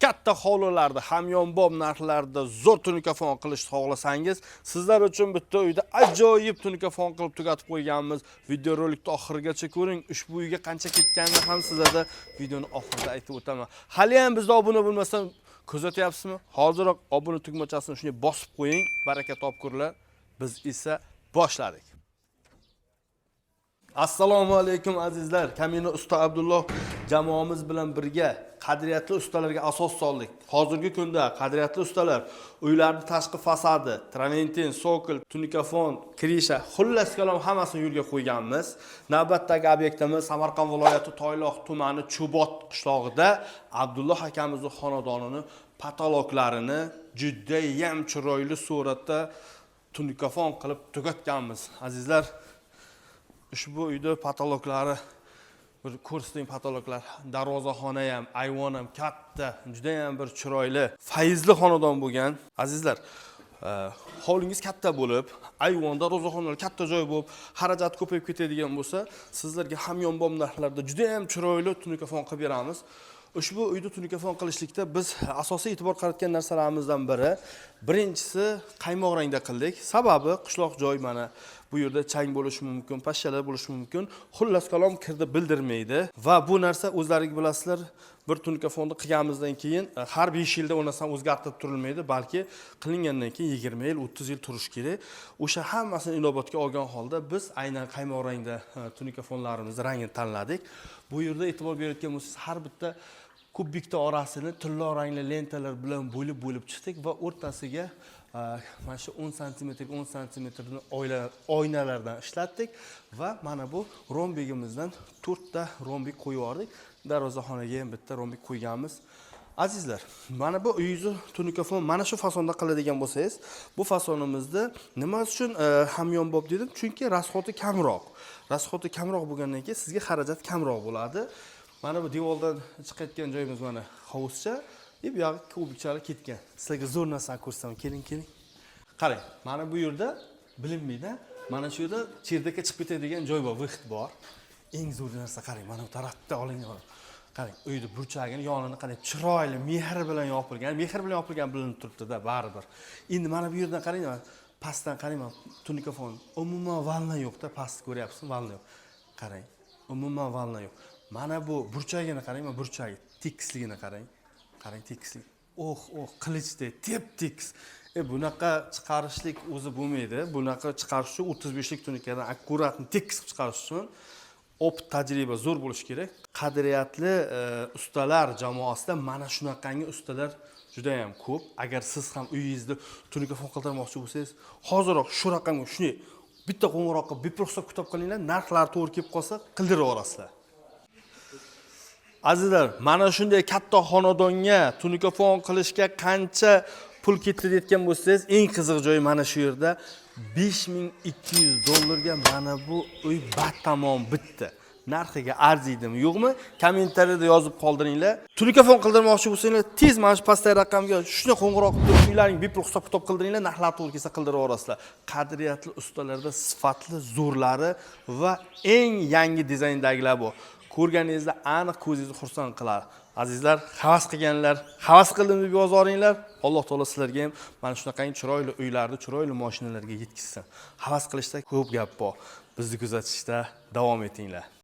Katta hovlilarda hamyonbop narxlarda zo'r tunikafon qilishni xohlasangiz, sizlar uchun bitta uyda ajoyib tunikafon qilib tugatib qo'yganmiz. Videorolikni oxirigacha ko'ring. Ushbu uyga qancha ketganini ham sizlarda videoni oxirida aytib o'taman. Hali ham bizda obuna bo'lmasdan kuzatyapsizmi? Hoziroq obuna tugmachasini shunday bosib qo'ying, baraka topkurlar. Biz esa boshladik. Assalomu alaykum, azizlar. Kamina usta Abdulloh jamoamiz bilan birga qadriyatli ustalarga asos soldik. Hozirgi kunda qadriyatli ustalar uylarni tashqi fasadi, traventin, sokol, tunikafon, крыша, xullas kalom, hammasini yo'lga qo'yganmiz. Navbatdagi obyektimiz Samarqand viloyati Toyloq tumani Chubot qishlog'ida Abdulloh akamizni xonadonini потолок larini judayam chiroyli suratda tunikafon qilib tugatganmiz. Azizlar, ushbu uyda потолок lari bir ko'rsating, потолок lar, darvozaxona ham, ayvon ham katta, judayam bir chiroyli, fayzli xonadon bo'lgan. Azizlar, hovlingiz katta bo'lib, ayvon, darvozaxonalar katta joy bo'lib, xarajat ko'payib ketadigan bo'lsa, sizlarga hamyonbop narxlarda judayam chiroyli tunikafon qilib beramiz. Ushbu uyda tunikafon qilishlikda biz asosiy e'tibor qaratgan narsalarimizdan biri, birinchisi, qaymoq rangda qildik. Sababi qishloq joy, mana bu yerda chang bo'lishi mumkin, pashshalar bo'lishi mumkin, xullas kalom, kirdi bildirmaydi. Va bu narsa, o'zlaring bilasizlar, bir tunikafonni qilganimizdan keyin har 5 yilda u narsani o'zgartirib turilmaydi, balki qilingandan keyin 20 yil, 30 yil turishi kerak. O'sha hammasini inobatga olgan holda biz aynan qaymoq rangda tunikafonlarimizni rangini tanladik. Bu yerda e'tibor berayotgan bo'lsangiz, har bitta kubikni orasini tillo rangli lentalar bilan bo'lib bo'lib chiqdik va o'rtasiga mana shu 10 santimetrga 10 santimetrni oynalardan ishlatdik va mana bu rombigimizdan to'rtta rombik qo'yib yubordik. Darvozaxonaga ham bitta rombik qo'yganmiz. Azizlar, mana bu uyingizni tunikafon mana shu fasonda qiladigan bo'lsangiz, bu fasonimizda nima uchun hamyonbop dedim? Chunki расход i kamroq. Расход i kamroq bo'lgandan keyin sizga xarajat kamroq bo'ladi. Mana bu devordan chiqayotgan joyimiz, mana hovuzcha и bu yog'i kubikchalar ketgan. Sizlarga zo'r narsani ko'rsataman, keling, keling. Qarang, mana bu yerda bilinmaydi, mana shu yerda чердак ka chiqib ketadigan joy bor, выход bor. Eng zo'r narsa, qarang, mana bu tarafda oling. Qarang, uyni burchagini, yonini qarang, chiroyli, mehr bilan yopilgan, mehr bilan yopilgan, bilinib turibdida baribir. Endi mana bu yerdan qarang, mana pastdan qarang, mana tunikafon, umuman волна yo'qda. Pastni ko'ryapsizmi? Волна yo'q, qarang, umuman волна yo'q. Mana bu burchagini qarang, mana burchagi tekisligini qarang, qarang, tekislik, oh, oh, qilichdek tep tekis. Bunaqa chiqarishlik o'zi bo'lmaydi. Bunaqa chiqarish uchun, 35lik tunikadan аккуратно tekis qilib chiqarish uchun опыт, tajriba zo'r bo'lishi kerak. Qadriyatli ustalar jamoasida mana shunaqangi ustalar juda yam ko'p. Agar siz ham uyingizni tunikafon qildirmoqchi bo'lsangiz, hoziroq shu raqamga shunday bitta qo'ng'iroq qilib, bepul hisob kitob qilinglar. Narxlari to'g'ri kelib qolsa, qildirib yuborasizlar. Azizlar, mana shunday katta xonadonga tunikafon qilishga qancha pul ketdi deyotgan bo'lsangiz, eng qiziq joyi mana shu yerda: 5200 dollarga mana bu uy batamom bitdi. Narxiga arziydimi, yo'qmi, kommentariyada yozib qoldiringlar. Tunikafon qildirmoqchi bo'lsanglar, tez mana shu pastdagi raqamga shunday qo'ng'iroq qilib turib, uylaring bepul hisob kitob qildiringlar. Narxlar to'g'ri kelsa, qildirib yuborasizlar. Qadriyatli ustalarda sifatli, zo'rlari va eng yangi dizayndagilar bu. Ko'rganingizda aniq ko'zingizni xursand qiladi. Azizlar, havas qilganlar, "Havas qildim" deb yozoringlar. Alloh taolo sizlarga ham mana shunaqangi chiroyli uylarni, chiroyli mashinalarga yetkazsin. Havas qilishda ko'p gap bor. Bizni kuzatishda davom etinglar.